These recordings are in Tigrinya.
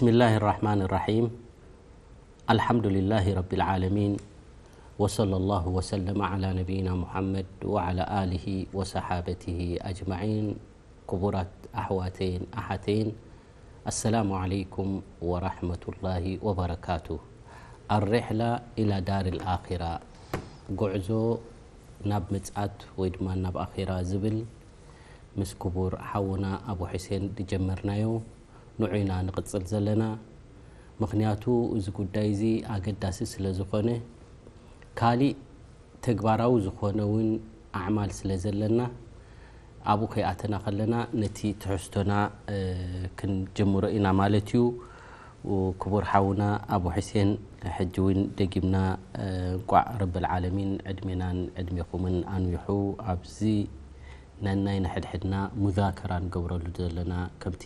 بسم الله الرحمن الرحيم. الحمد لله رب العالمين. وصلى الله وسلم على نبينا محمد وعلى آله وصحابته أجمعين. ክቡራት ኣሕዋተይን ኣሓተይን፣ السلام عليكم ورحمة الله وبركاته. الرحلة إلى دار الآخرة፣ ጉዕዞ ናብ ምጽኣት ወይ ድማ ናብ ኣኼራ ዝብል፣ ምስ ክቡር ሓውና ኣቡ ሑሴን ዝጀመርናዮ ንዑ ኢና ንቕጽል ዘለና። ምኽንያቱ እዚ ጉዳይ እዚ ኣገዳሲ ስለ ዝኾነ፣ ካሊእ ተግባራዊ ዝኾነ እውን ኣዕማል ስለ ዘለና፣ ኣብኡ ከይኣተና ከለና ነቲ ትሕዝቶና፣ እ፣ ክንጅምሮ ኢና ማለት እዩ። ክቡር ሓውና ኣቡ ሑሴን፣ ሕጂ እውን ደጊምና፣ እ፣ እንቋዕ ረብል ዓለሚን ዕድሜናን ዕድሜኹምን ኣንዊሑ ኣብዚ ነናይ ንሕድሕድና ሙዛከራ ንገብረሉ ዘለና፣ ከምቲ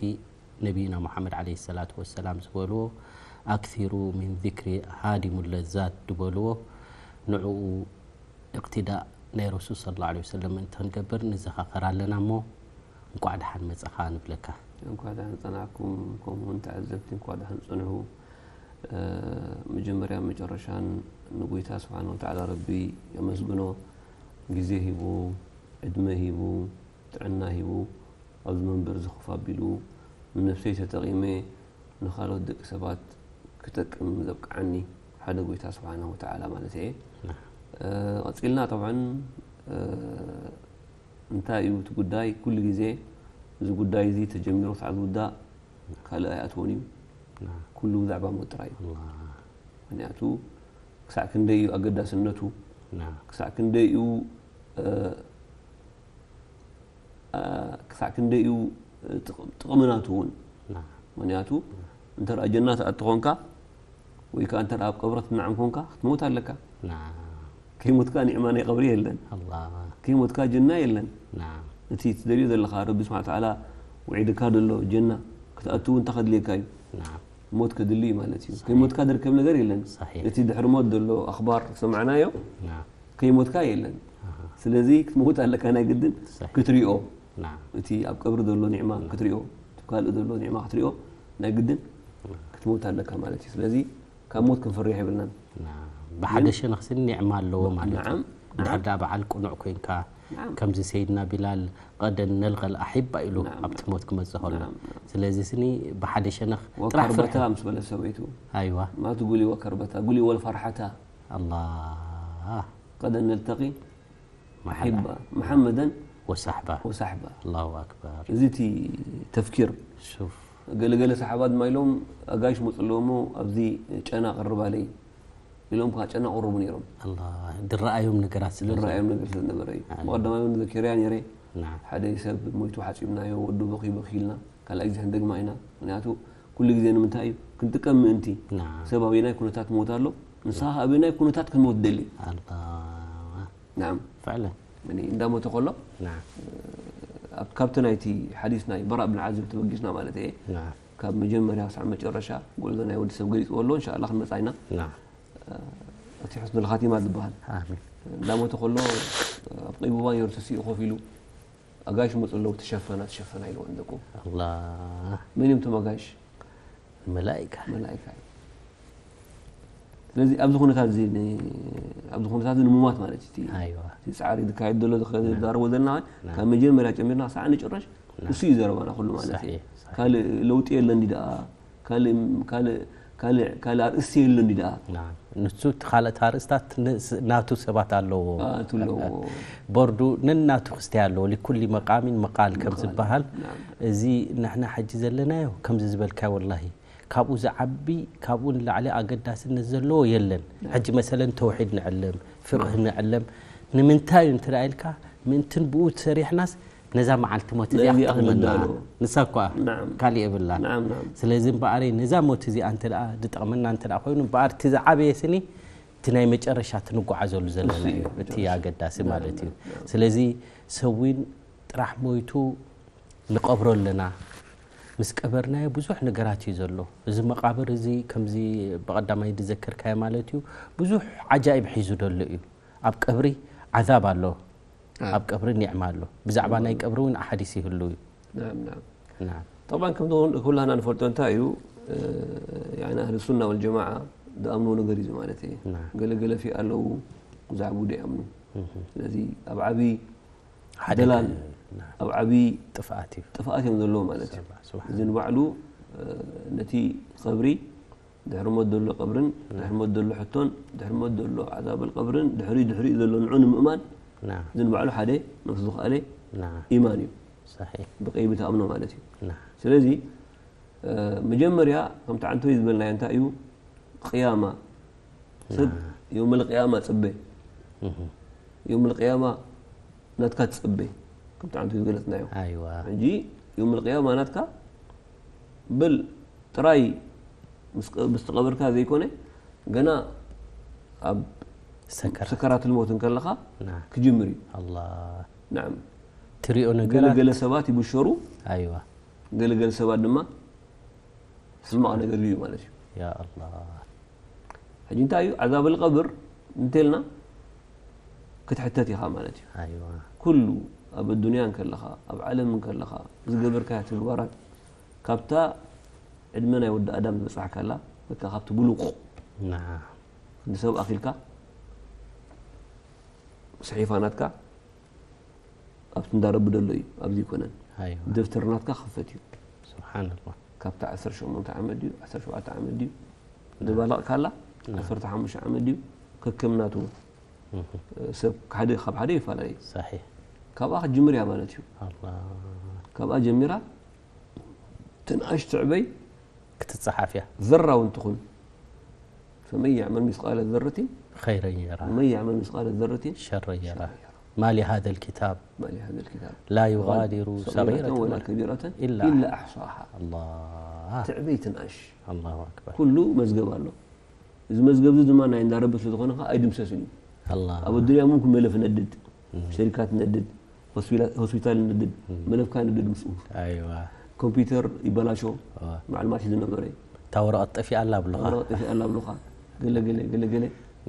ነቢይና ሙሓመድ ዓለይሂ ሰላቱ ወሰላም ዝበልዎ፣ "ኣክሲሩ ሚን ዚክሪ ሃዲሙ ለዛት" ዝበልዎ፣ ንዕኡ እቅትዳእ ናይ ረሱል ሰለላሁ ዐለይሂ ወሰለም ምእንቲ ክንገብር ንዘኻኸር ኣለና እሞ፣ እንቋዕ ደሓን መጻኻ ንብለካ። እንኳዕ ደሓን ጸናሕኩም፣ ከምኡ እውን ተዓዘብቲ እንኳዕ ደሓን ጸንሑ። እ፣ መጀመርያን መጨረሻን ንጎይታ ስብሓነ ወተዓላ ረቢ የመስግኖ። ግዜ ሂቡ፣ ዕድመ ሂቡ፣ ጥዕና ሂቡ፣ ኣብዚ መንበር እዚ ኮፍ ኣቢሉ፣ ንነብሰይ ተጠቒመ ንኻልኦት ደቂ ሰባት ክጠቅም ዘብቅዓኒ ሓደ ጎይታ ስብሓነ ወተዓላ ማለት እየ። እ፣ ቀጺልና ጠብዓን፣ እ፣ እንታይ እዩ እቲ ጉዳይ? ኩሉ ግዜ እዚ ጉዳይ እዚ ተጀሚሩ ክሳዕ ዝውዳእ ካልእ ኣይኣትዎን እዩ። ኩሉ ብዛዕባ ሞት ጥራይ እዩ። ኣላህ። ምክንያቱ ክሳዕ ክንደይ እዩ ኣገዳስነቱ፣ ናም። ክሳዕ ክንደይ እዩ፣ እ፣ እ፣ ክሳዕ ክንደይ እዩ ጥቕ-፣ ጥቕሚ ናቱ እውን። ናም። ምክንያቱ እንተ ደኣ ጀና ትኣቱ ኾንካ፣ ወይ ከኣ እንተ ደኣ ኣብ ቀብሪ ትነዓም ኾንካ፣ ክትሞት ኣለካ። ናም። ከይሞትካ ኒዕማ ናይ ቀብሪ የለን። ኣላህ። ከይሞትካ ጀና የለን። ናም። እቲ ትደልዮ ዘለኻ ረቢ ስብሓነ ወተዓላ ውዒድካ ዘሎ ጀና ክትኣቱ እውን እንታይ ከድልየካ እዩ? ናም። ሞት ከድሊ እዩ ማለት እዩ። ሰሒሕ። ከይሞትካ ዝርከብ ነገር የለን። ሰሒሕ። እቲ ድሕሪ ሞት ዘሎ ኣኽባር ዝሰማዕናዮ ናም። ከይሞትካ የለን። ኣሃ። ስለዚ ክትመውት ኣለካ ናይ ግድን ሰሒሕ። ክትሪኦ። ናም። እቲ ኣብ ቀብሪ ዘሎ ኒዕማ ናም። ክትሪኦ፣ እቲ ካልእ ዘሎ ኒዕማ ክትሪኦ ናይ ግድን ናም። ክትመውት ኣለካ ማለት እዩ። ስለዚ ካብ ሞት ክንፈርሕ የብልናን። ናም። ብሓደ ግን ሸነኽሲ ኒዕማ ኣለዎ ማለት እዩ። ናም። እንድሕር ደኣ በዓል ቅኑዕ ኮይንካ፣ ናም። ከምዚ ሰይድና ቢላል "ቀደን ነልቀል ኣሒባ" ኢሉ ናም። ኣብቲ ሞት ክመጽእ ከሎ። ናም። ስለዚ ስኒ ብሓደ ሸነኽ ጥራሕ ወከርበታ ፍርሒ። ምስ በለት ሰበይቱ። ኣይዋ። ማ ትጉሊ ወከርበታ፣ ጉሊ ወልፈርሓታ። ኣላህ። ቀደን ነልተቂ መሓላ። ኣሒባ፣ መሓመደን ወሳሕባ። ወሳሕባ። ኣላሁ ኣክበር። እዚ እቲ ተፍኪር። ሹፍ። ገለገለ ሰሓባ ድማ ኢሎም፣ ኣጋይሽ መፁ ኣለዎ እሞ ኣብዚ ጨና ቀርባለይ ኢሎም ከዓ ጨና ቀረቡ ነይሮም። ኣላህ፣ ዝረኣዮም ነገራት ስለ ዝረኣዮም ነገር ስለ ዝነበረ እዩ። ኣይ። ብቐዳማይ እውን ዘኪረያ ነይረ። ናም። ሓደ ሰብ ሞይቱ ሓፂብናዮ፣ ወዱ በኺ በኺ ኢልና፣ ካልኣይ ግዜ ክንደግማ ኢና። ምክንያቱ ኩሉ ግዜ ንምንታይ እዩ? ክንጥቀም ምእንቲ። ናም። ሰብ ኣበየናይ ኩነታት ክሞት ኣሎ፣ ንስኻ ኣበየናይ ኩነታት ክትሞት ትደሊ? ኣላህ። ናም። ፍዕለን። እኒ እንዳሞተ ከሎ፣ ናም። ኣብ፣ ካብቲ ናይቲ ሓዲስ ናይ በራ ብን ዓዚብ ተበጊስና ማለት እየ። ናም። ካብ መጀመርያ ክሳዕ መጨረሻ ጉዕዞ ናይ ወዲ ሰብ ገሊፅዎ ኣሎ። እንሻ ኣላህ ክንመፃ ኢና። ናም። እቲ ሑስኑል ኻቲማ ዝበሃል። ኣሚን። እንዳሞተ ከሎ ኣብ ቂቡባ ነይሩ ተሲኡ ኮፍ ኢሉ፣ ኣጋይሽ መፁ ኣለዉ፣ ተሸፈና፣ ተሸፈና ኢልዎ ንደቁ። ኣላህ። መን እዮም እቶም ኣጋይሽ? መላኢካ። መላኢካ እዩ። ስለዚ ኣብዚ ኩነታት እዚ ን-፣ ኣብዚ ኩነታት እዚ ንምሟት ማለት እዩ። እቲ፣ ኣይዋ። እቲ ጻዕሪ ዝካየድ ዘሎ፣ ዝኸ-፣ ናም። ዝዛረቦ ዘለና፣ ናም። ካብ መጀመርያ ጀሚርና ክሳዕ ንጭረሽ ናም። እሱ እዩ ዘረባና ኩሉ ማለት እዩ። ሰሒሕ፣ ሰሒሕ። ካልእ ለውጢ የለን ድኣ፣ ካልእ፣ ካልእ፣ ካልእ፣ ካልእ ኣርእስቲ የለን ድኣ። ናም። ንሱ እቲ ካልኦት ኣርእስታት ን-፣ ስ-፣ ናቱ ሰባት ኣለዎ። ኣቱ ኣለዎ። ቦርዱ ነናቱ ክስታይ ኣለዎ። ሊኩሊ መቃሚን መቃል ከም መቃል። ዝበሃል፣ ናም። እዚ ንሕና ሕጂ ዘለናዮ ከምዚ ዝበልካዮ ወላሂ ካብኡ ዝዓቢ፣ ካብኡ ንላዕሊ ኣገዳስነት ዘለዎ የለን። ናም። ሕጂ መሰለን ተውሒድ ንዕለም፣ ፍቕህ ናም። ንዕለም። ንምንታይ እዩ እንተ ደኣ ኢልካ፣ ምእንትን ብኡ ሰሪሕናስ ነዛ መዓልቲ ሞት እዚኣ ነዚኣ ክትጠቕመና። ክንዳሎ። ንሳ እኳ ናም። ካሊእ የብላን። ናም፣ ናም። ስለዚ እምበኣር ነዛ ሞት እዚኣ እንተ ደኣ ዝጠቕመና እንተ ደኣ ኮይኑ፣ እምበኣር እቲ ዝዓበየ ስኒ፣ እቲ ናይ መጨረሻ እቲ ንጓዓዘሉ ዘለና እሱ እዩ፣ እዩ፣ እቲ መጨረሻ። ኣገዳሲ ናም፣ ማለት እዩ። ናም፣ ናም። ስለዚ ሰብ እውን ጥራሕ ሞይቱ ንቐብሮ ኣለና። ምስ ቀበርናዮ ብዙሕ ነገራት እዩ ዘሎ። እዚ መቓብር እዚ ከምዚ ብቐዳማይ ዝዘከርካዮ ማለት እዩ፣ ብዙሕ ዓጃኢብ ሒዙ ዘሎ እዩ። ኣብ ቀብሪ ዓዛብ ኣሎ፣ ኣዎ። ኣብ ቀብሪ ኒዕማ ኣሎ። ብዛዕባ ናይ እም። ቀብሪ እውን ኣሓዲስ ይህሉ እዩ። ናም፣ ናም። ናም። ጠብዓን ከምቲ ኩላና ንፈልጦ እንታይ እዩ፣ ያኒ ኣህል ሱና ወልጀማዓ ዝኣምንዎ ነገር እዩ ማለት እዩ። ናም። ገለ ገለ ፊ ኣለዉ ብዛዕባኡ ዘይኣምኑ። እህ። ስለዚ ኣብ ዓቢ ሓደ ደላል፣ ናም። ኣብ ዓቢ ጥፍኣት እዩ። ጥፍኣት እዮም ዘለዉ ማለት እዩ። ስብሓን። እዚ ንባዕሉ እ፣ ነቲ ቀብሪ፣ ድሕሪ ሞት ዘሎ ቀብርን ድሕሪ ሞት ዘሎ ሕቶን ድሕሪ ሞት ዘሎ ዓዛበል ቀብርን ድሕሪ ድሕሪኡ ዘሎ ንዑ ንምእማን ናም። እዚ ንባዕሉ ሓደ ነፍሱ ዝኸኣለ ናም። ኢማን እዩ። ሰሒሕ። ብቀይቢ ትኣምኖ ማለት እዩ። ናም። ስለዚ እ፣ መጀመርያ ከምቲ ዓንተወይ ዝበልናዮ እንታይ እዩ? ቅያማ ሰብ ናም። የውመል ቅያማ ጽበ እህ። የውመል ቅያማ ናትካ ትጽበ ከምቲ ዓንተወይ ዝገለጽናዮ። ኣይዋ። ሕጂ የውመል ቅያማ ናትካ በል ጥራይ ምስ ቀ- ምስ ተቐበርካ ዘይኮነ ገና ኣብ ሰከራት። ሰከራት ልሞት እንከለኻ ናም። ክጅምር እዩ። ኣላህ። ናም። ትሪኦ ገለ ነገራት። ገለ ሰባት ይብሸሩ፣ ኣይዋ። ገለ ገለ ሰባት ድማ ሕማቕ ነገር እዩ ማለት እዩ። ያ ኣላህ። ሕጂ እንታይ እዩ ዓዛበል ቀብር እንተልና ክትሕተት ኢኻ ማለት እዩ። ኣይዋ። ኩሉ ኣብ ኣዱንያ እንከለኻ ኣብ ዓለም እንከለኻ ዝገበርካያ ተግባራት ካብታ ዕድመ ናይ ወዲ ኣዳም ዝበጻሕካላ በቃ ካብቲ ብሉቕ ናም። ክንዲ ሰብ ኣኺልካ ሰሒፋ ናትካ ኣብቲ እንዳ ረቢ ደሎ እዩ። ኣብዚ ይኮነን ኣይዋ። ደብተር ናትካ ክፈት እዩ። ስብሓንላህ። ካብቲ ዓሰርተ ሸሞንተ ዓመት ድዩ ዓሰርተ ሸውዓተ ዓመት ድዩ ዝባለቕካላ ናም። ዓሰርተ ሓሙሽተ ዓመት ድዩ ከከም ናቱ እህ። ሰብ ሓደ ካብ ሓደ ይፈላለ እዩ። ሰሒሕ። ካብኣ ክትጅምር እያ ማለት እዩ። ኣላህ። ካብኣ ጀሚራ ትንኣሽ ትዕበይ ክትጸሓፍ እያ። ዘራ እውን ትኹን ፈመን ያዕመል ሚስቃለ ዘረትን ኸይረን የራ። ወመን ያዕመል ሚስቃለ ዘረትን ሸረን የራ። ሸረን የራ። ما لهذا الكتاب ما لهذا الكتاب لا يغادر صغيرة صغيرة ولا كبيرة إلا إلا أحصاها ኣላህ። ትዕበይ ትንኣሽ ኣላሁ ኣክበር። ኩሉ መዝገብ ኣሎ። እዚ መዝገብ እዚ ድማ ናይ እንዳ ረቢ ስለ ዝኾነ ከዓ ኣይድምሰስን እዩ። ኣላህ። ኣብ ኣዱንያ ሙምኩን መለፍ ነድድ እም። ሸሪካት ነድድ ሆስፒላ- ሆስፒታል ነድድ እም። መለፍካ ነድድ ምስኡ ኣይዋ። ኮምፒውተር ይበላሾ ዋ። ማዕልማት ዝነበረ እታ ወረቐት ጠፊኣ ኣላ ኣብሉኻ። ወረቐት ጠፊኣ ኣላ ኣብሉኻ ገለ ገለ ገለ ገለ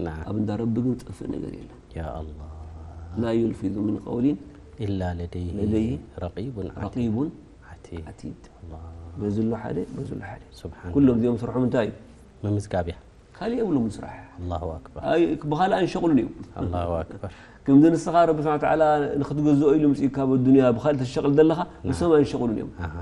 ናም። ኣብ እንዳ ረቢ ግን ዝጠፍእ ነገር የለን። ያ ኣላህ። لا يلفظ من قول إلا لديه لديه رقيب عتيد. رقيب عتيد. عتيد ኣላህ። በዚ ኣሎ ሓደ በዚ ኣሎ ሓደ ስብሓን። ኩሎም እዚኦም ስርሖም እንታይ እዩ? ምምዝጋብ እያ። ካልእ የብሎምን ስራሕ። ኣላሁ ኣክበር። ኣይ፣ ብኻልእ ኣይሸቕሉን እዮም። ኣላሁ ኣክበር። ከምዚ ንስኻ ረቢ ስብሓን ተዓላ ንክትገዝኦ ኢሉ ምፅኢካ ኣብ ኣዱንያ ብኻልእ ተሸቕል ዘለኻ ንሶም ኣይሸቕሉን እዮም። ኣሃ።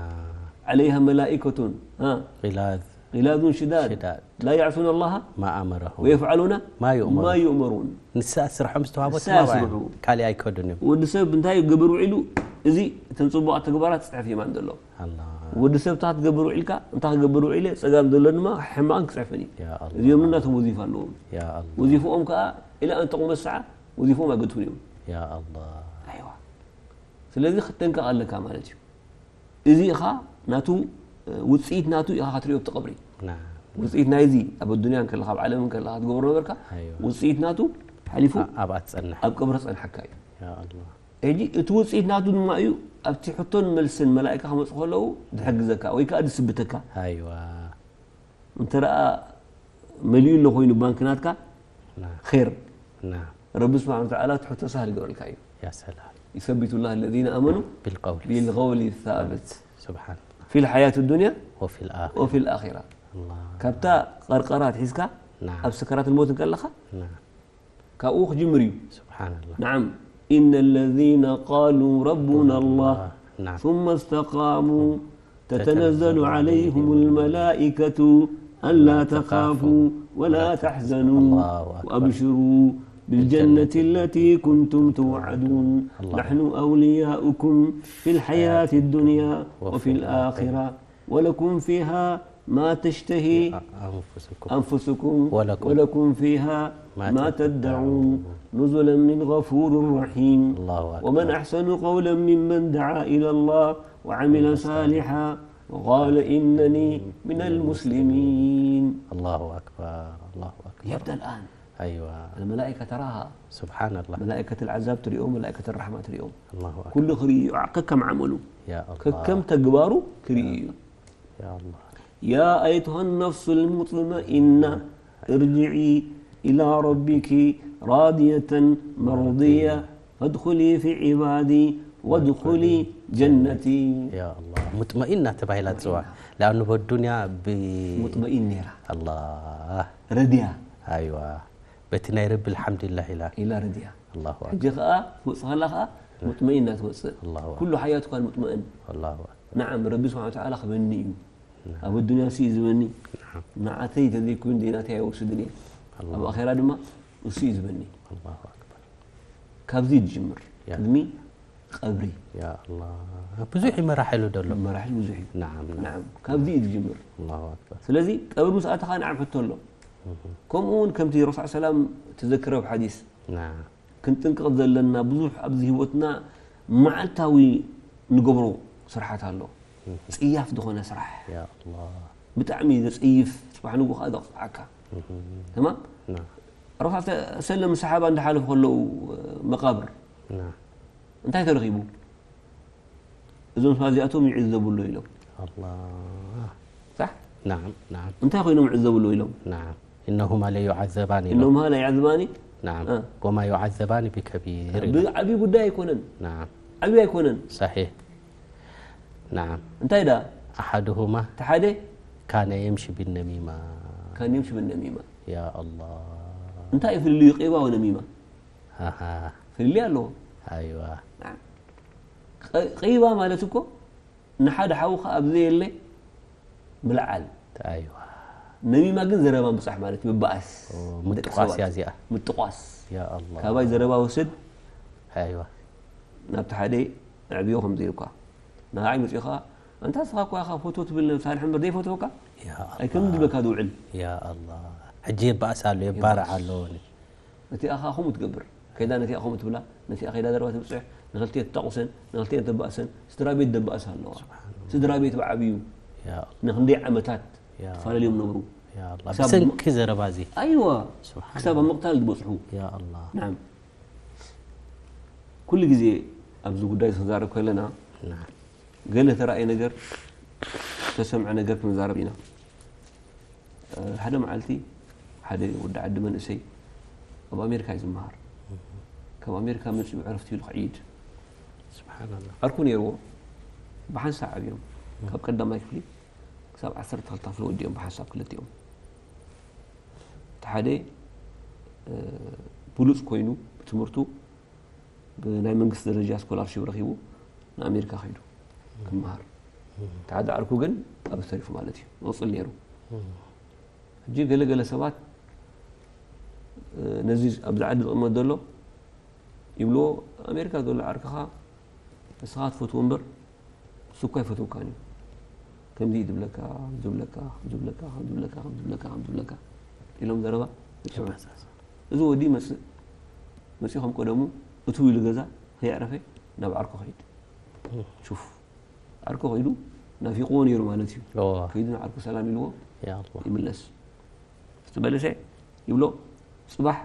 عليها ملائكة ها غلاظ غلاظ شداد شداد لا يعصون الله ما أمرهم ويفعلون ما يؤمرون. ما يؤمرون ንሳ ስርሖም ዝተዋህቦት ንሳ ናባያ ስርሑ። ካልእ ኣይከዱን እዮም። ወዲ ሰብ እንታይ ክገብር ውዒሉ እዚ እተን ፅቡቓት ተግባራት ፅሕፍ እየ ማለት ዘሎ። ኣላህ። ወዲ ሰብ እንታይ ክገብር ውዒልካ እንታይ ክገብር ውዒለ ፀጋም ዘሎ ድማ ሕማቕን ክፅሕፍን እዩ። ያ ኣላህ። እዚኦም እናቶም ወዚፋ ኣለዎም። ያ ኣላህ። ወዚፍኦም ከዓ ኢላ እንተቑመት ሰዓ ወዚፍኦም ኣይገድፉን እዮም። ያ ኣላህ። ኣይዋ ስለዚ ክትጠንቀቕ ኣለካ ማለት እዩ። እዚ ኢኻ ናቱ ውፅኢት ናቱ ኢኻ ክትሪኦ ኣብቲ ቀብሪ። ናም። ውፅኢት ናይዚ ኣብ ኣዱንያ እንከለኻ ኣብ ዓለም እንከለኻ ትገብሮ ነበርካ ኣይዋ። ውፅኢት ናቱ ሓሊፉ ኣ- ኣብኣ ትጸንሕ። ኣብ ቀብሪ ክፀንሓካ እዩ። ያ ኣላህ። ሕጂ እቲ ውፅኢት ናቱ ድማ እዩ ኣብቲ ሕቶን መልስን መላእካ ክመፁ ከለዉ ዝሕግዘካ ወይ ከዓ ዝስብተካ። ኣይዋ። እንተ ደኣ መሊኡ ኣሎ ኮይኑ ባንክ ናትካ ና ኸይር ና ረቢ ስብሓን ወተዓላ እቲ ሕቶ ሳህል ይገብረልካ እዩ። ያ ሰላም። يثبت الله الذين آمنوا بالقول بالقول الثابت سبحان في الحياة الدنيا وفي الآخرة. وفي الآخرة الله. ካብታ ቀርቀራ ኣትሒዝካ نعم. ኣብ ሰከራት ልሞት እንከለኻ نعم. ካብኡ ክጅምር እዩ። سبحان الله. نعم. إن الذين قالوا ربنا الله نعم. ثم استقاموا تتنزل عليهم الملائكة ألا تخافوا ولا تحزنوا الله أكبر. وأبشروا بالجنة التي كنتم توعدون. الله. نحن أولياؤكم في الحياة الدنيا وفي الآخرة ولكم فيها ما تشتهي أنفسكم. أنفسكم ولكم. ولكم فيها ما ما تدعون. تدعون نزلا من غفور رحيم. الله أكبر. ومن أحسن قولا ممن دعا إلى الله وعمل صالحا وقال إنني من المسلمين. الله أكبر. الله أكبر. يبدأ الآن. أيوة. الملائكة تراها. سبحان الله. ملائكة العذاب تريهم، ملائكة الرحمة تريهم. الله أكبر. ኩሉ ክርኢ ከከም ዓመሉ يا الله. ከከም ተግባሩ ክርኢ እዩ። يا الله. يا أيتها النفس المطمئنة ارجعي إلى ربك راضية مرضية فادخلي في عبادي وادخلي جنتي. ያ ኣላህ ሙጥመኢና ተባሂላ ትፅዋዕ። ለኣኑ በዱንያ ብ ሙጥመኢን ነይራ ኣላህ ረድያ ኣይዋ በቲ ናይ ረቢ ኣልሓምዱሊላህ ኢላ ኢላ ረድያ ኣላሁ ሕጂ ከዓ ትወፅእ ከላ ከዓ ሙጥመኢና ትወፅእ ኣላሁ ኩሉ ሓያቱ ካን ሙጥመእን ኣላሁ ንዓም ረቢ ስብሓን ተዓላ ክበኒ እዩ ኣብ ኣዱንያ እሱ እዩ ዝበኒ ንዓተይ ተዘይኮይኑ ዘይናተይ ኣይወስድን እየ ኣብ ኣኼራ ድማ እሱ እዩ ዝበኒ ኣላሁ ኣክበር ካብዚ ትጅምር ያ። ቅድሚ ቀብሪ ያ ኣላህ ብዙሕ እዩ መራሕሉ ደሎ መራሕል ብዙሕ እዩ ናዓም ናዓም ካብዚ እዩ ትጅምር ኣላሁ ኣክበር ስለዚ ቀብሪ ምስ ኣተኻ ንዓም ሕቶ ኣሎ ከምኡ እውን ከምቲ ረሱል ሰላም ተዘክረ ኣብ ሓዲስ ናዓም ክንጥንቀቕ ዘለና ብዙሕ ኣብዚ ህይወትና መዓልታዊ ንገብሮ ስርሓት ኣሎ ፅያፍ ዝኾነ ስራሕ ያ ኣላህ ብጣዕሚ ዘፅይፍ ፅባሕ ንጉ ከዓ ዘቕፅዓካ ተማም ናዓም ረሱል ሰለም ሰሓባ እንዳሓለፉ ከለዉ መቃብር ናዓም እንታይ ተረኺቡ እዞም ሰባት እዚኣቶም ይዕዘቡ ኣሎ ኢሎም ኣላህ ሳሕ ናዓም ናዓም እንታይ ኮይኖም ይዕዘቡ ኣሎ ኢሎም ናዓም እነሁማ ለዩዓዘባን ኢሎም እነማ ላ ይዓዝባኒ ናዓም አ። ወማ ዩዓዘባኒ ቢከቢር ኢሎም ብዓብዪ ጉዳይ ኣይኮነን ናዓም ዓብዪ ኣይኮነን ሳሒሕ ናዓም እንታይ ዳ ኣሓድሁማ እቲ ሓደ ካነ የምሺ ቢነሚማ ካን የምሺ ብነሚማ ያ ኣላህ እንታይ እዩ ፍልልዩ ቂባ ወነሚማ ኣሃ ፍልልይ ኣለዎ ኣይዋ ቂባ ማለት እኮ ንሓደ ሓውካ ኣብ ዘየለ ምልዓል ኣይዋ ነሚማ ግን ዘረባ ምብፃሕ ማለት እዩ ምበኣስ ደቂ ምጥቋስ ሰባት። እያ እዚኣ ምጥቋስ ያ ኣላህ ካባይ ዘረባ ወስድ ኣይዋ ናብቲ ሓደ ኣዕብዮ ከምዘ ኢልኳ ንዓይ መፂኡ ከዓ ኣንታ ስኻ እኳ ኢኻ ፎቶ ትብል ሳልሕ እምበር ዘይፈትወካ ያ ኣላህ ኣይከም ዝብለካ ዝውዕል ያ ኣላህ ሕጂ የባእስ ኣሎ የባርዕ ኣሎ ነቲኣ ከዓ ከምኡ ትገብር ከይዳ ነቲኣ ከምኡ ትብላ ነቲኣ ከይዳ ዘረባ ትብፅሕ ንክልቲኤ ትጣቑሰን ንክልቲኤን ተባእሰን ስድራ ቤት ደባእስ ኣለዋ ስድራ ቤት ብዓብዩ ያ ንክንደይ ዓመታት ያ ተፈላለዮም ነብሩ ያ ኣላህ ክሳብ ብሰንኪ ዘረባ እዚ ኣይዋ ስብሓን ክሳብ ኣብ ምቕታል ዝበፅሑ ያ ኣላህ ናም ኩሉ ግዜ ኣብዚ ጉዳይ ክንዛረብ ከለና ናዓም ገለ ተራእየ ነገር ተሰምዐ ነገር ክንዛረብ ኢና ሓደ መዓልቲ ሓደ ወዲ ዓዲ መንእሰይ ኣብ ኣሜሪካ እዩ ዝመሃር ካብ ኣሜሪካ መፅኡ ዕረፍቲ ኢሉ ክዕይድ ስብሓንላ ዓርኩ ነይርዎ ብሓንሳብ ዓብዮም ካብ ቀዳማይ ክፍሊ ክሳብ ዓሰርተ ክልተ ክፍሊ ወዲኦም ብሓንሳብ ክልቲኦም እቲ ሓደ ብሉፅ ኮይኑ ብትምህርቱ ብናይ መንግስቲ ደረጃ ስኮላርሽፕ ረኪቡ ንኣሜሪካ ከይዱ ክመሃር እቲ ሓደ ዓርኩ ግን ኣብ ተሪፉ ማለት እዩ መቕፅል ነይሩ ሕጂ ገለገለ ሰባት ነዚ ኣብዚ ዓዲ ዝቕመጥ ዘሎ ይብልዎ ኣሜሪካ ዘሎ ዓርክኻ ንስኻ ትፈትዎ እምበር እሱ እኳ ይፈትወካን እዩ ከምዚ እዩ ዝብለካ ዝብለካ ዝብለካ ዝብለካ ዝብለካ ዝብለካ ኢሎም ዘረባ ይስዑ እዚ ወዲ ይመፅእ መፅኡ ከም ቀደሙ እትው ኢሉ ገዛ ከየዕረፈ ናብ ዓርኩ ከይድ ሹፍ ዓርኩ ከይዱ ናፊቕዎ ነይሩ ማለት እዩ ከይዱ ንዓርኩ ሰላም ኢልዎ ይምለስ ዝተመለሰ ይብሎ ፅባሕ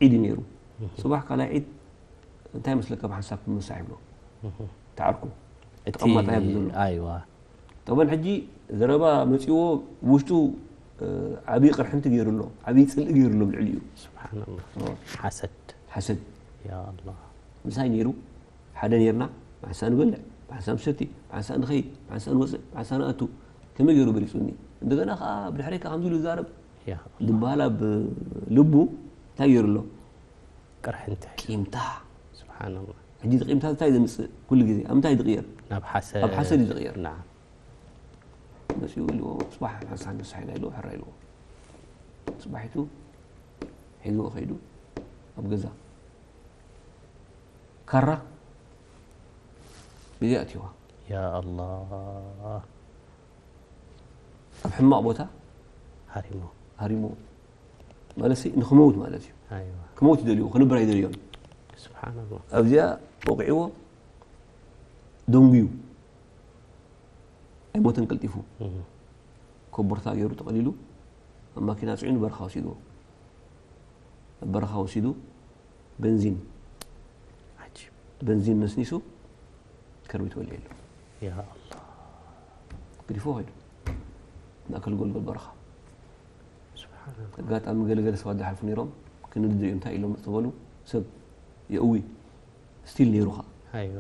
ዒድ እዩ ነይሩ ፅባሕ ካልኣይ ዒድ እንታይ መስለካ ብሓንሳብ ክመሳሕ ይብሎ ተዓርኩ ተቐማጣ ይብል ዘሎ ኣይዋ ጠበን ሕጂ ዘረባ መፂዎ ውሽጡ ዓብዪ ቅርሕንቲ ገይሩ ኣሎ ዓብዪ ፅልኢ ገይሩ ኣሎ ብልዕሊ እዩ ስብሓንላ ሓሰድ ሓሰድ ያ ኣላህ ምሳይ ነይሩ ሓደ ነርና ብሓንሳ ንበልዕ ብሓንሳ ንሰቲ ብሓንሳ ንኸይድ ብሓንሳ ንወፅእ ብሓንሳ ንኣቱ ከመይ ገይሩ በሊፁኒ እንደገና ከዓ ብድሕረይ ከዓ ከምዚ ኢሉ ዝዛረብ ያ ዝበሃል ኣብ ልቡ እንታይ ገይሩ ኣሎ ቅርሕንቲ ቂምታ ስብሓንላ ሕጂ እቲ ቂምታ እንታይ ዘምፅእ ኩሉ ግዜ ኣብ ምንታይ ዝቕየር ናብ ሓሰድ ኣብ ሓሰድ እዩ ዝቕየር ናዓም መፅኡ ኢልዎ ፅባሕ ሓንሳ ንሳሒና ኢልዎ ሕራ ኢልዎ ፅባሒቱ ሒዝዎ ከይዱ ኣብ ገዛ ካራ ብዘይ ኣትዋ ያ ኣላህ ኣብ ሕማቕ ቦታ ሃሪሞ ሃሪሞ ማለት ንክመውት ማለት እዩ ኣይዋ ክመውት ይደልዎ ክነብር ኣይደልዮን ስብሓንላ ኣብዚኣ ወቂዕዎ ደንጉዩ ኣይሞተን ቀልጢፉ ኮቦርታ ገይሩ ጠቕሊሉ ኣብ ማኪና ፅዒኑ በረኻ ወሲድዎ ኣብ በረኻ ወሲዱ በንዚን ዓጂብ በንዚን ነስኒሱ ከርቢት ወሊዕሉ ያ ኣላህ ግዲፎ ከይዱ ማእከል ጎልጎል በረኻ ስብሓንላ ኣጋጣሚ ገለገለ ሰባት ዝሓልፉ ነይሮም ክንድድ እዮም እንታይ ኢሎም ተበሉ ሰብ የእዊ ስቲል ነይሩ ኸዓ ኣይዋ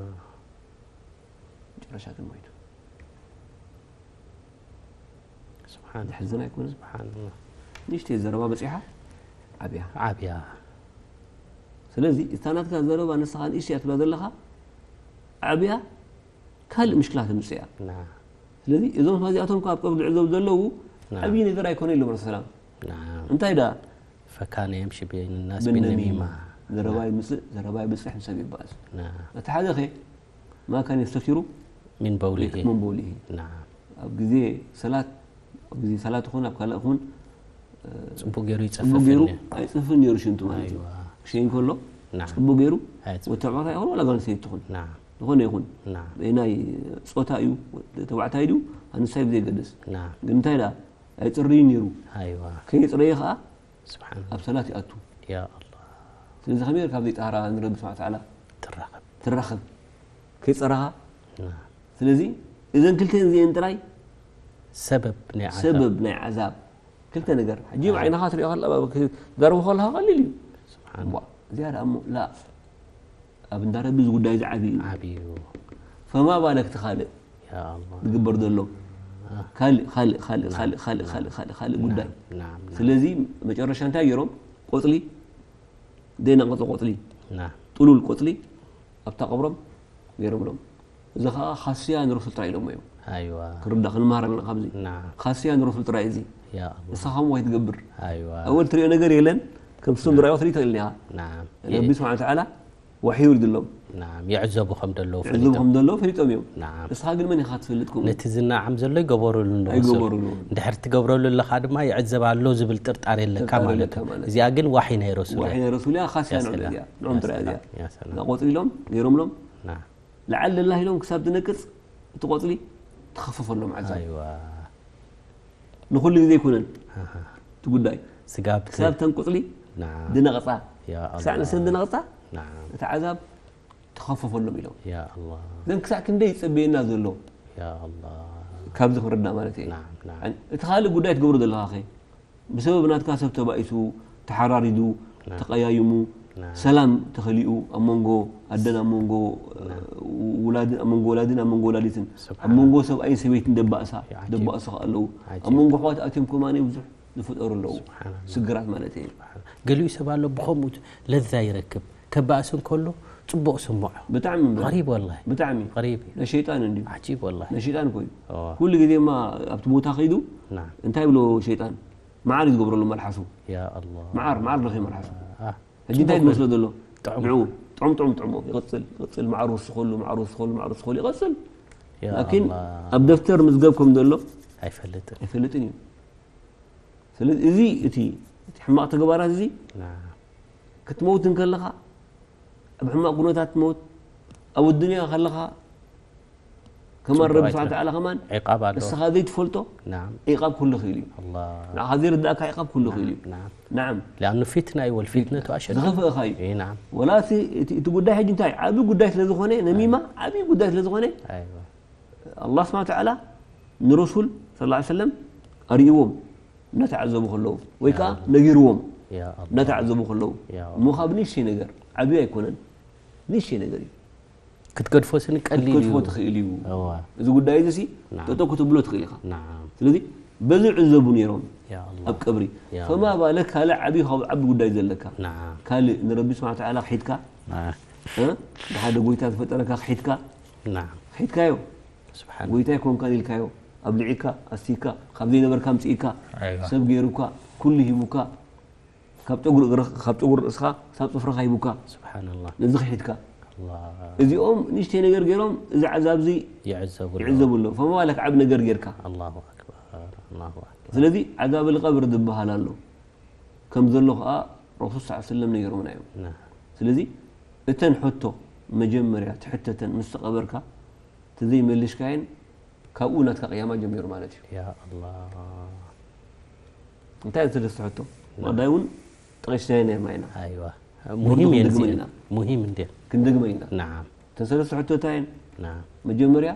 መጨረሻ ግን ሞይቱ። ስብሓን ዝሕዝን ኣይኮነን? ስብሓንላ ንእሽተይ ዘረባ በፂሓ ዓብያ። ዓብያ ስለዚ እታ ናትካ ዘረባ ንስኻ ንእሽተይ እያ ትብላ ዘለኻ፣ ዓብያ ካልእ ምሽክላ ተምፅእ እያ። ና ስለዚ እዞም እዚኣቶም ካብ ቀብሪ ዝዕዘቡ ዘለዉ ና። ዓብዪ ነገር ኣይኮነ ኢሎም ረሱል ሰላም። ና እንታይ ደኣ ፈካነ የምሺ በይን ናስ ብነሚማ ቢነሚማ ዘረባ ይምፅእ፣ ዘረባ ይብፅሕ፣ ንሰብ ይበኣስ። ና እቲ ሓደ ኸ ማ ካን የስተቲሩ ሚን በውሊሂ ምን በውሊሂ። ና ኣብ ግዜ ሰላት፣ ኣብ ግዜ ሰላት ይኹን ኣብ ካልእ ይኹን ፅቡቅ ገይሩ ጽቡቅ ገይሩ ይፀፍፍኒ ኣይፅፍን ነይሩ ሽንቱ ማለት እዩ። ኣይዋ ክሸይን ከሎ ና ጽቡቅ ገይሩ ኣይፅፍን ወዲ ተባዕታይ ይኹን ዋላ ጓል ኣንስተይቲ ትኹን ና ዝኾነ ይኹን ና በየናይ ጾታ እዩ፣ ተባዕታይ ድዩ ኣንስታይ ብዘይገድስ። ና ግን እንታይ ደኣ ኣይፅርይን ነይሩ። ኣይዋ ከይፅረየ ከዓ ስብሓን ኣብ ሰላት ይኣቱ። ያ ኣላ ስለዚ ከመይ ጌርካ ኣብ ዘይጠሃራ ንረቢ ስብሓን ተዓላ ትራኸብ ትራኸብ? ከይፀረኻ ና ስለዚ እዘን ክልተን እዚአን ጥራይ ሰበብ ናይ ዓዛብ ሰበብ ናይ ዓዛብ ክልተ ነገር። ሕጂ ብዓይንኻ ትሪኦ ከላ ዘረቡ ከለኻ ቀሊል እዩ። ስብሓን ዋ፣ እዚኣ ደኣ እሞ ላ ኣብ እንዳ ረቢ እዚ ጉዳይ እዚ ዓብዪ እዩ። ዓብዩ ፈማ ባለክ እቲ ካልእ ያ ኣላ ዝግበር ዘሎ ካልእ ካልእ ካልእ ካልእ ካልእ ካልእ ካልእ ካልእ ጉዳይ። ናም ስለዚ መጨረሻ እንታይ ገይሮም? ቆፅሊ ዘይነቐፀ ቆፅሊ ና ጥሉል ቆፅሊ ኣብታ ቀብሮም ገይሮምሎም። እዚ ከዓ ካስያ ንረሱል ጥራይ ኢሎሞ እዮም። ኣይዋ ክርዳ ክንመሃር ኣለና ካብዚ። ና ካስያ ንረሱል ጥራይ እዚ ያ ኣላ ንስኻ ከምኡ ኣይትገብር። ኣይዋ ኣወል ትሪኦ ነገር የለን። ከም ስም ዝረኣዮ ትርኢ ትኽእል ኢኻ። ናም ረቢ ስብሓን ተዓላ ዋሕይ ይውርድሎም። ናም ይዕዘቡ ከም ደለዉ ዕዙብ ፈሊጦም ከም ዘሎ ፈሊጦም እዮም። ናም ንስኻ ግን መን ኢኻ ትፈልጥ ከምኡ? ነቲ ዝናዓም ዘሎ ይገብረሉ ኣለዉ ኣይገበሩሉ። እንድሕር ትገብረሉ ኣለኻ ድማ ይዕዘብ ኣሎ ዝብል ጥርጣር የለካ ጥርጣር ማለት የለካ እዩ ማለት እዚኣ ግን ዋሒ ናይ ረሱል ዋሒ ናይ ረሱል እያ። ካስያ ያ ንዕሉ ሰላም፣ እዚኣ ያ ንዖም ጥራይ ሰላም፣ እዚኣ ያ ሰላም። ናቆፅሊሎም ገይሮምሎም ና ለዓል ለላህ ኢሎም ክሳብ ዝነቅፅ እቲ ቆፅሊ ተኸፈፈሎም ዓዛብ። ኣይዋ ንኹሉ ግዜ ኣይኮነን ኣሃ። እቲ ጉዳይ ስጋብ ክሳብ ተን ቆፅሊ ና ድነቕፃ ያ ክሳዕ ኣላ ንሰን ድነቕፃ ና እቲ ዓዛብ ተኸፈፈሎም ኢሎም። ያ ኣላ ዘን ክሳዕ ክንደይ ይፀበየና ዘሎ ያ ኣላ ካብዚ ክርዳ ማለት እዩ። ናም ናም እቲ ካልእ ጉዳይ ትገብሮ ዘለኻ ኸ ብሰበብ ናትካ ሰብ ተባኢሱ ተሓራሪዱ ናም ተቀያይሙ ናም ሰላም ተኸሊኡ ኣብ መንጎ ኣደን ኣብ መንጎ ውላድን ኣብ መንጎ ወላድን ኣብ መንጎ ወላዲትን ኣብ ስብሓን መንጎ ሰብኣይን ሰበይትን ደባእሳ ዓጂብ። ደባእሱ ከ ኣለዉ ኣብ ዓጂብ። መንጎ ኣሕዋት ኣትዮም ከማን ብዙሕ ዝፍጠሩ ኣለዉ ስብሓን ስግራት ማለት እዩ። ገሊኡ ሰብ ኣሎ ብኸምኡ ለዛ ይረክብ ከባእስ እንከሎ ፅቡቅ ስምዖ ብጣዕሚ እምበር። غريب والله ብጣዕሚ غريب እዩ ናይ ሸይጣን እንድዩ عجيب والله ናይ ሸይጣን እኮ እዩ። اه ኩሉ ግዜ ማ ኣብቲ ቦታ ከይዱ نعم እንታይ ብሎ ሸይጣን መዓር እዩ ዝገብረሉ መልሓሱ يا الله መዓር መዓር ለኸ መልሓሱ آه. ሕጂ እንታይ ዝመስሎ ዘሎ ጥዑም። ንዑ ጥዑም ጥዑም ጥዑም ይቕፅል ይቕፅል መዓር ወስኸሉ መዓር ወስኸሉ መዓር ወስኸሉ ይቐፅል يا ላኪን الله ኣብ ደፍተር ምዝገብ ከም ዘሎ ኣይፈልጥን ኣይፈልጥን እዩ። ስለዚ እዚ እቲ እቲ ሕማቕ ተግባራት እዚ نعم ክትመውት እንከለኻ ኣብ ሕማቕ ኩነታት ትመውት ኣብ ኣዱንያ ከለኻ ከማን ጽቡቕ ረቢ ኣይትበል። ስብሓን ተዓላ ከማን عقاب ኣሎ እስኻ ዘይትፈልጦ نعم ዒቃብ ክህሉ ይኽእል እዩ። الله ንዓኻ ዘይርዳእካ ዒቃብ ክህሉ ይኽእል እዩ። نعم ናዓም لأنه فتنة والفتنة أشد ዝኸፍእኻ እዩ። إي نعم ወላ እቲ እቲ- እቲ ጉዳይ ሕጂ እንታይ ዓብዪ ጉዳይ ስለ ዝኾነ ነሚማ ዓብዪ ጉዳይ ስለ ዝኾነ أيوة ኣላህ ስብሓን ተዓላ ንረሱል ስ ሰለም ኣርእይዎም እናተዓዘቡ ከለዉ ወይ ከዓ ያ። ነጊርዎም يا الله እናተዓዘቡ ከለዉ يا እሞ ካብ ንእሽተይ ነገር ዓብዪ ኣይኮነን ንእሽተይ ነገር እዩ ክትገድፎ ስኒ ቀሊል እዩ ክትገድፎ ትኽእል እዩ እዋ እዚ ጉዳይ እዚ ሲ ናዓም። ጠጠው ክትብሎ ትኽእል ኢኻ نعم ስለዚ በዚ ይዕዘቡ ነይሮም يا الله ኣብ ቀብሪ يا ፈማ ባለ ካልእ ዓብዪ ካብ ዓቢ ጉዳይ ዘለካ نعم ካልእ ንረቢ ስብሓን ተዓላ ክሒድካ نعم እ? ብሓደ ጎይታ ዝፈጠረካ ክሒድካ نعم ክሒድካዮ سبحان ጎይታ ይኮንካን ኢልካዮ ኣብሊዒካ ኣስቲካ ካብ ዘይነበርካ ምፅኢካ أيوة ሰብ ገይሩካ ኩሉ ሂቡካ ካብ ጨጉሪ እግርኻ- ካብ ጨጉሪ ርእስኻ ክሳብ ፅፍርኻ ሂቡካ سبحان الله ነዚ ክሒድካ الله እዚኦም ንእሽተይ ነገር ገይሮም እዚ ዓዛብ እዚ يعزب ይዕዘቡ ኣለዉ ፈማ ባለክ ዓብ ነገር ጌርካ الله أكبر الله أكبر ስለዚ ዓዛብ ልቀብር ዝበሃል ኣሎ ከም ዘሎ ከዓ ረሱል ስ ሰለም ነይሮምና እዮም نعم ስለዚ እተን ሕቶ መጀመርያ ትሕተተን ምስ ተቐበርካ ተዘይመልሽካየን ካብኡ ናትካ ቅያማ ጀሚሩ ማለት እዩ يا الله እንታይ እተን ሰለስተ ሕቶ ቀዳይ እውን ጠቂስናዮ ነርና ኢና أيوة ብርዱ مهم ክንድግመን ينزل ኢና مهم እንደ ክንደግመ ኢና نعم እተን ሰለስተ ሕቶ እንታይ እየን نعم መጀመርያ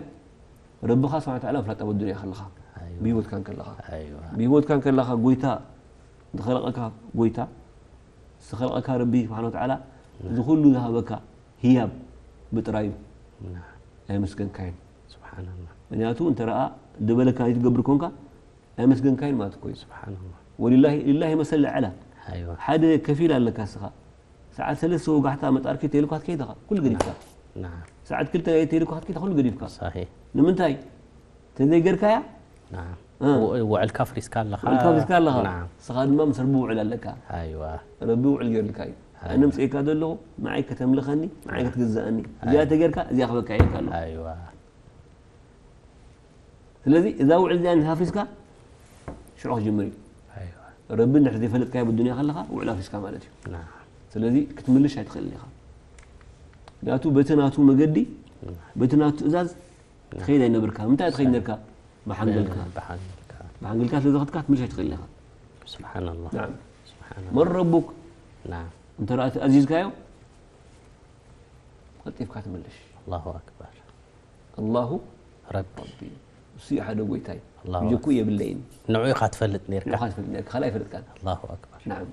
ረብኻ ስብሓን ተዓላ ፍላጥ ኣብ ኣዱንያ ከለኻ أيوة ብህይወትካን ከለኻ أيوة ብህይወትካ ከለኻ ጎይታ ዝኸለቐካ ጎይታ ዝተኸለቐካ ረቢ ስብሓን ወተዓላ እዚ ኩሉ ዝሃበካ ህያብ ብጥራዩ نعم ኣየመስገንካዮን ምክንያቱ እንተ ረኣ ደበለካ ዘይትገብር ኮንካ ኣይመስገንካይን ማለት እኮ እዩ። ወሊላሂ ሊላሂ መሰል ኣዕላ። ሓደ ከፊል ኣለካ እስኻ፣ ሰዓት ሰለስተ ወጋሕታ መጣርኪ ተይልኳ ክትከይድ ኢኻ ኩሉ ገዲፍካ። ሰዓት ክልተ ተይልኳ ክትከይድ ኢኻ ኩሉ ገዲፍካ። ንምንታይ? ተዘይገርካያ ውዕልካ ፍሪስካ ኣለኻ። ውዕልካ ፍሪስካ ኣለኻ። ንስኻ ድማ ምስ ረቢ ውዕል ኣለካ። ረቢ ውዕል ገይሩልካ እዩ። ኣነ ምፅኤካ ዘለኹ ንዓይ ከተምልኸኒ፣ ንዓይ ክትግዛእኒ፣ እዚኣ ተገርካ እዚኣ ክበካ ኢልካ ኣሎ። ስለዚ እዛ ውዕል እዚኣ እንድሕር ኣፍሪስካ ሽዑ ክጅምር እዩ። ረቢ እንድሕር ዘይፈለጥካዮ ብዱንያ ከለኻ ውዕል ኣፍሪስካ ማለት እዩ። ስለዚ ክትምልሽ ኣይትኽእልን ኢኻ። ምክንያቱ በቲ ናቱ መገዲ በቲ ናቱ ትእዛዝ ትኸይድ ኣይነበርካ። ምንታይ ትኸይድ ነርካ? ብሓንገልካ። ብሓንገልካ ስለ ዝኸድካ ክትምልሽ ኣይትኽእልን ኢኻ። ስብሓንላህ። መን ረቡክ እንተ ኣዚዝካዮ ቀልጢፍካ ትምልሽ። ኣላሁ ኣክበር። ኣላሁ ረቢ ረቢ፣ እሱ እዩ ሓደ ጎይታይ፣ ብጀኩ የብለይን። ንዑ ኢኻ ትፈልጥ ነርካ። ንዑኻ ትፈልጥ ነርካ፣ ካልእ ኣይፈልጥካን። ኣላሁ ኣክበር። ናዓም፣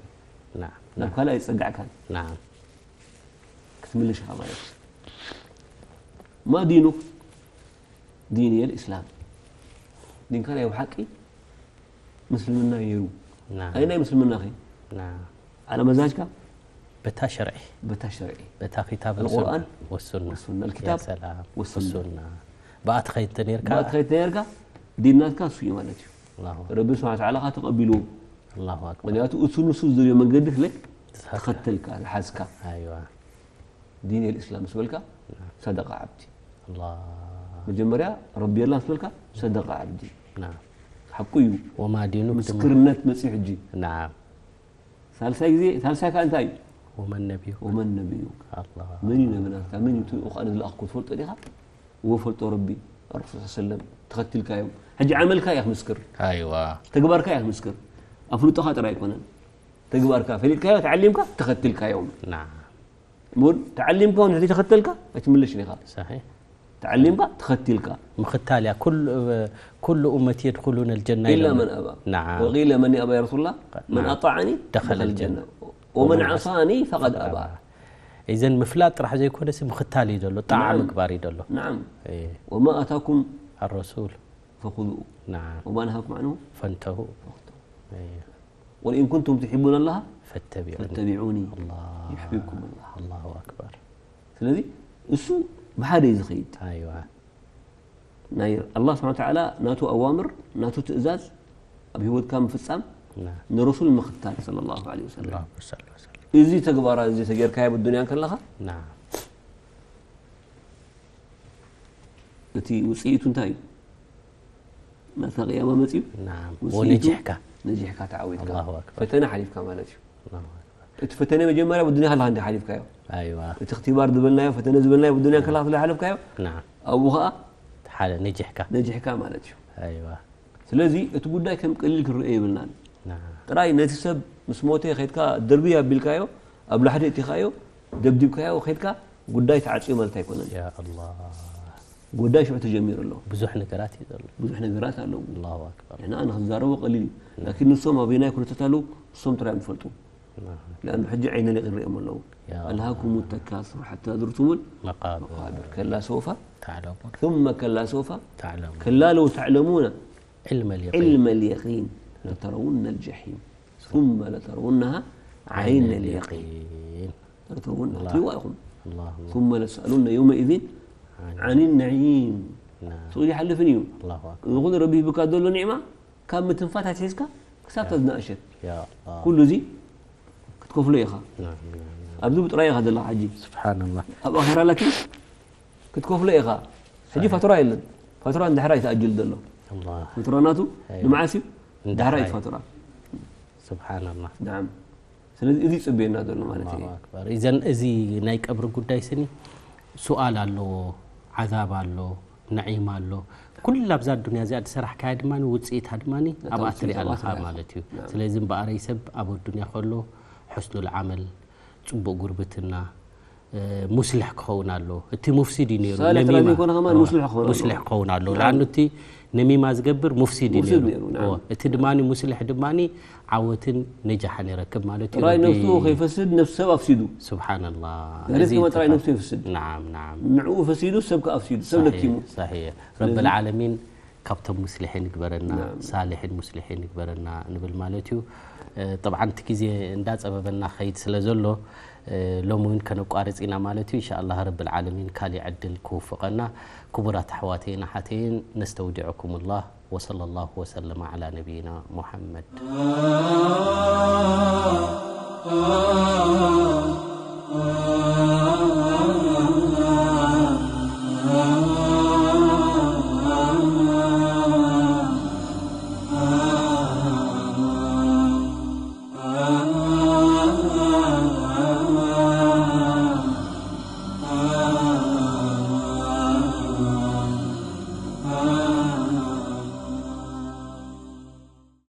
ናዓም፣ ናብ ካልእ ኣይትጸጋዕካን። ናዓም። ክትምልሽ ኢኻ ማለት እዩ። ማ ዲኑክ? ዲንየ ልእስላም፣ ዲንካ ናይ ብሓቂ ምስልምና ነይሩ። ኣይ ናይ ምስልምና ኸ? ዓላ መዛጅካ በታ ሸርዒ በታ ሸርዒ በታ ኪታብ القرآن ወሱና والسنة، الكتاب ሰላም والسنة። ወሱና ብኣት ኸይድ ተነርካ ብኣት ኸይድ ተነርካ ዲናትካ እሱ እዩ ማለት እዩ። ኣላሁ ረቢ ስብሓን ተዓላ ኻ ተቐቢልዎ። ኣላሁ ኣክበር። ምክንያቱ እሱ ንሱ ዝደልዮ መንገዲ ስለ ተኸተልካ ዝሓዝካ ኣይዋ ዲን ልእስላም ምስ በልካ ሰደቃ ዓብዲ ኣላ መጀመርያ ረቢ የላ ምስ በልካ ሰደቃ ዓብዲ ና ሓቁ እዩ። ወማ ዲኑ ምስክርነት መፅዩ ሕጂ ናዓም ሳልሳይ ግዜ ሳልሳይ ከዓ እንታይ እዩ? ወመን ነቢዩ ወመን ነቢዩ ኣላ መን እዩ ነብናትካ? መን እዩ እቲ ቁርኣን ዝለኣኽኩ ትፈልጦ ዲኻ? እዎ ፈልጦ ረቢ ረሱል ስ ሰለም ተኸትልካዮም። ሕጂ ዓመልካ እያ ክምስክር፣ ኣይዋ ተግባርካ እያ ክምስክር። ኣፍልጦኻ ጥራይ ኣይኮነን፣ ተግባርካ ፈሊጥካዮ ተዓሊምካ ተኸትልካዮም። ና እሞ ተዓሊምካ እውን ሕዚ ተኸተልካ ኣይትምለሽን ኢኻ። ሰሒሕ ተዓሊምካ ተኸቲልካ ምኽታል እያ ኩሉ ኩሉ ኡመት የድኹሉን ኣልጀና ኢላ ኢሎም መን ኣባ ናዓ ወቂለ መን ኣባ ያ ረሱላ መን ናዓ ኣጣዓኒ ደኸለ ደኸለ ጀና ጀና ወመን ዓሳኒ ፈቐድ ኣባ እዘን ምፍላጥ ጥራሕ ዘይኮነስ ምኽታል እዩ ዘሎ ጣዓ ናዓም። ምግባር እዩ ዘሎ ናዓም እየ። ወማ ኣታኩም ኣረሱል ፈኹዙ ናዓ ወማ ነሃኩም ዓንሁ ፈንተሁ ፈኽተው እየ። ወለኢን ኩንቱም ትሕቡን ኣላሃ ፈተቢዑኒ ፈተቢዑኒ ኣላ ይሕቢብኩም ኣላህ። ኣላሁ ኣክበር ስለዚ እሱ ብሓደ እዩ ዝኸይድ። ኣይዋ ናይ ኣላህ ስብሓን ተዓላ ናቱ ኣዋምር ናቱ ትእዛዝ ኣብ ህይወትካ ምፍፃም ና ንረሱል ምኽታል ሰለላሁ ዐለይሂ ወሰለም። ኣላሁ ሰለ ወሰለም እዚ ተግባራት እዚ ተጌርካዮ ኣብ ዱንያ ከለኻ ና እቲ ውፅኢቱ እንታይ እዩ? ናታ ቅያማ መፅዩ ናዓም ውፅኢቱ ወነጅሕካ ነጅሕካ ተዓዊትካ ኣላሁ ኣክበር ፈተነ ሓሊፍካ ማለት እዩ። ኣላሁ ኣክበር እቲ ፈተነ መጀመርያ ብዱንያ ከለኻ እንዲ ሓሊፍካዮ ኣይዋ እቲ እክትባር ዝበልናዮ ፈተነ ዝበልናዮ ብዱንያ ከለኻ ስለ ሓለፍካዮ ናዓ ኣብኡ ከዓ ሓደ ነጅሕካ ነጅሕካ ማለት እዩ። ኣይዋ ስለዚ እቲ ጉዳይ ከም ቀሊል ክንርእዮ የብልናን። ናዓ ጥራይ ነቲ ሰብ ምስ ሞተ ከድካ ደርብዩ ኣቢልካዮ ኣብ ላሕዲ እቲኻዮ ደብዲብካዮ ከድካ ጉዳይ ተዓፅዩ ማለት ኣይኮነን። ያ ኣላህ ጉዳይ ሽዑ ተጀሚሩ ኣሎ። ብዙሕ ነገራት እዩ ዘሎ ብዙሕ ነገራት ኣለዉ። ኣላሁ ኣክበር ንሕና ንክንዛረቦ ቀሊል እዩ። ላኪን ንሶም ኣበይናይ ኩነታት ኣለዉ ንሶም ጥራይ እዮም ዝፈልጡ። ናዓ ለኣኑ ሕጂ ዓይነ ሊቕ ይርእዮም ኣለዉ። ያ ألهاكم التكاثر حتى زرتم መቃብር المقابر كلا سوف ተዕለሙን ثم كلا سوف ተዕለሙን كلا لو تعلمون ዕልመ ልየቂን علم اليقين لترون الجحيم ثم لترونها عين اليقين ልየቂን لترونها الله. ትሪእዋ ኢኹም ኣላሁ ثم لتسألن يومئذ عن النعيم ና ስቕ ይሓልፍን እዩ። ኣላሁ ኣክበር እዚ ኩሉ ረቢ ሂብካ ዘሎ ኒዕማ ካብ ምትንፋት ኣትሒዝካ ክሳብ ተዝናእሸት ያ ኣላህ ኩሉ እዚ ክትከፍሎ ኢኻ። ናዓ ናዓ ኣብዚ ብጥራይ ኢኻ ዘለኻ ሕጂ ስብሓንላህ ኣብ ኣኼራ ላኪን ክትከፍሎ ኢኻ። ሕጂ ፋቱራ የለን። ፋቱራ እንድሕራ እዩ ተኣጅል ዘሎ። ኣላህ ፋቱራ ናቱ ኣይ። ንመዓስ እዩ? እንድሕራ ድሕራ እዩ እዩ። ፋቱራ። ስብሓንላህ ናዓም። ስለዚ እዚ እዩ ፅበየና ዘሎ ማለት እዩ። ኣላሁ ኣክበር። እዘን እዚ ናይ ቀብሪ ጉዳይ ስኒ ሱኣል ኣለዎ፣ ዓዛብ ኣሎ፣ ነዒም ኣሎ። ኩላ ኣብዛ ኣዱንያ እዚኣ ዝሰራሕካያ ድማ ውፅኢታ ድማ ኣብኣ ትሪኣ ኣለኻ ማለት እዩ። ስለዚ እምበኣረይ ሰብ ኣብ ኣዱንያ ከሎ ሕስኑል ዓመል፣ ፅቡቕ ጉርብትና፣ ሙስልሕ ክኸውን ኣሎ። እቲ ሙፍሲድ እዩ ነይሩ። ሳልሕ ጥራይ ዘይኮነ ከማን ሙስልሕ ክኸውን ኣለዎ። ሙስልሕ ክኸውን ኣሎ። ለኣኑ እቲ ነሚማ ዝገብር ሙፍሲድ እዩ ሙፍሲድ ነይሩ። ነይሩ፣ ናም። እዎ፣ እቲ ድማኒ ሙስልሕ ድማኒ ዓወትን ነጃሕን ይረክብ ማለት እዩ። ጥራይ ረቢ- ነፍሱ ከይፈስድ ነፍሱ ሰብ ኣፍሲዱ። ስብሓንላህ። መሬት እዚ ከማ ጥራይ ተፋ- ነፍሱ ይፍስድ። ናም፣ ናም። ንዕኡ ፈሲዱ ሰብ ከኣ ኣፍሲዱ፣ ሰብ ለኪሙ። ሳሒሕ። ረብል ዓለሚን ካብቶም ሙስሊሒን ይግበረና፣ ናም። ሳሊሒን ሙስሊሒን ይግበረና ንብል ማለት እዩ። እ፣ ጠብዓን እቲ ግዜ እንዳጸበበና ኸይድ ስለ ዘሎ፣ እ፣ ሎሚ እውን ከነቋርጽ ኢና ማለት እዩ። ኢንሻኣላህ ረብል ዓለሚን ካሊእ ዕድል ክውፍቐና። ክቡራት ኣሕዋተይን ኣሓተይን፣ ነስተውዲዑኩም ላህ። ወሰለ ላሁ ወሰለመ ዓላ ነቢይና ሙሐመድ።